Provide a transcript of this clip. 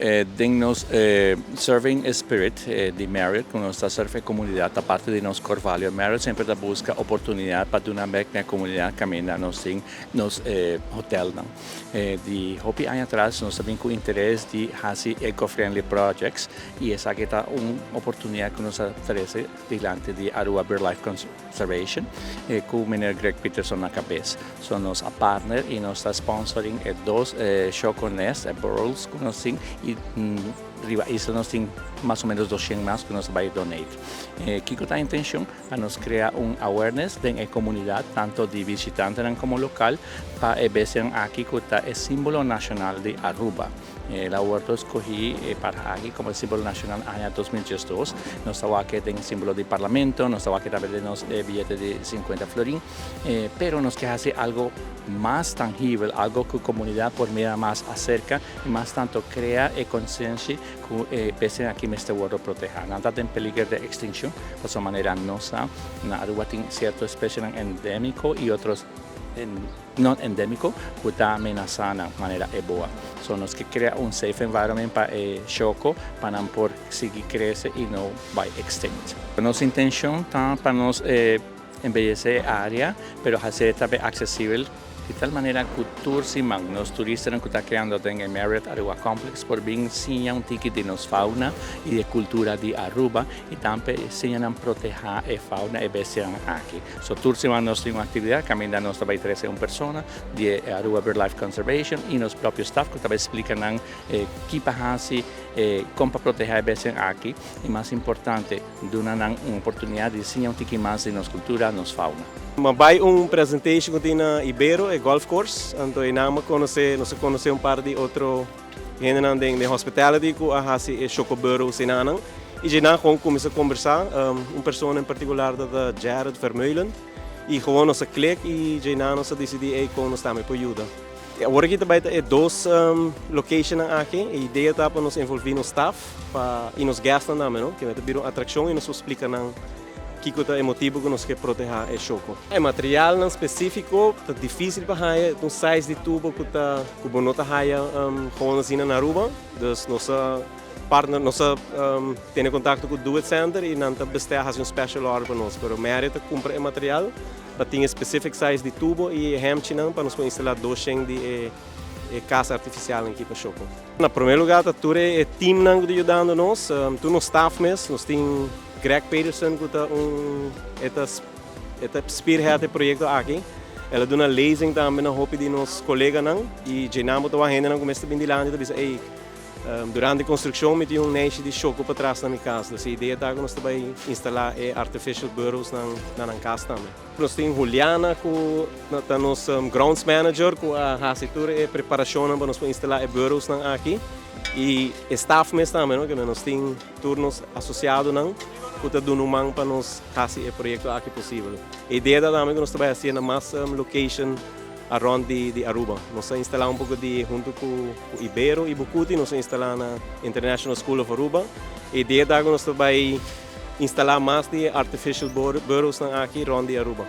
Den nos serving spirit di Marriott, cu nos ta serve e comunidad, ta parti di nos core value. Marriott semper ta busca oportunidad pa duna bek na e comunidad caminda nos tin nos hotelnan. Di hopi aña atras nos ta bin cu interes di haci eco-friendly projects y esaki ta un oportunidad cu nos a trece dilanti di Aruba Birdlife Conservation cu meneer Greg Peterson na cabes. So nos a partner y nos ta sponsoring e dos Choco Nest, e burrows cu nos tin y riba isla nos tin mas o menos 200 mas cu nos ta bay donate. Kico ta intencion? Pa nos crea un awareness den e comunidad tanto di visitantenan como local pa e bestianan aki cu ta e simbolo nacional di Aruba. El a wordo escogi e parha aki como e simbolo nacional aña 2012. Nos ta wak den simbolo di parlamento, nos ta wak tambe den nos billete di 50 florin. Pero nos ke haci algo mas tangibel, algo cu comunidad por mira mas acerca y mas tanto crea e conciencia cu e bestianan aki mester wordo proteha. Nan ta den peliger de extincion, pasobra manera nos sa, na Aruba tin cierto especienan endemico y otros non endemico cu ta amenasa nan, manera e boa. So nos ke crea un safe environment pa e choco pa nan por sigui crece y no bay extinct. Nos intencion ta pa nos embellece e area, pero haci'e tambe accesibel di tal manera cu tur siman nos turistanan cu ta keando den e Marriott Aruba Complex por bin siña un tiki di nos fauna y di e cultura di Aruba y tambe siña nan proteha e fauna e bestianan aki. So tur siman nos tin un actividad caminda nos ta bay trece un persona di e Aruba Birdlife Conservation y nos propio staff cu ta bay splica nan ki pa haci, con pa proteha e bestianan aki y mas importante, duna nan un oportunidad di siña un tiki mas di nos cultura, nos fauna. M'a bai un presentation cu tin na Ibero, e golf course, anto einan m'a conoce, nos a conoce un par di otro hendenan den hospitality cu a haci e Chocoburro cenanan y dje nan gewoon cuminsa combersa, un persona en particular ta ta Jared Vermeulen y gewoon nos a click y dje nan nos a dicidi ey con nos tambe por yuda. Awor aki ta bai ta e dos locationnan aki, e idea ta pa nos envolvi nos staff pa y nos guestnan tambe no, kende ta bira un atraccion y nos por splica nan kiko ta e motibo ku nos ke protehá e shoko. E materialnan spesífiko ta difísil pa haña, e ta un size di tubo ku ta ku bo no ta haña gewoon asina na Aruba, dus nos a partner nos a tene kontakto ku Do It Center y nan ta bestel hasi un special order pa nos, pero Marriott ta kumpra e material. Pa tin e specific size di tubo y e hemchinan pa nos por instala 200 di e e cas artificialnan aki pa Shoko. Na prome lugar ta tur e teamnan cu ta yudando nos, tur nos staff mes, nos tin Greg Peterson cu ta un e ta e ta spearhead e proyecto aki, el a duna lezing tambe na hopi di nos coleganan y dje-nan bo ta wak hendenan cu mes ta bin dilanti ta bisa ey Durante construccion mi tin un neishi di shoco patras na mi cas, dus e idea ta cu nos ta bay instala e artificial burrows nan na nan cas tambe. Nos tin Juliana cu ta nos grounds manager cu a haci tur e preparacionnan pa nos por instala e burrows nan aki y e staff mes tambe no, nos tin tur nos asociadonan cu ta duna un man pa nos haci e proyecto aki posibel. E idea ta tambe cu nos ta bay haci na mas location rond di Aruba. Nos a instala un poco di hunto cu Ibero y Bucuti, nos a instala na International School of Aruba. E idea ta cu nos ta bay instala mas di artificial burrows nan aki rond di Aruba.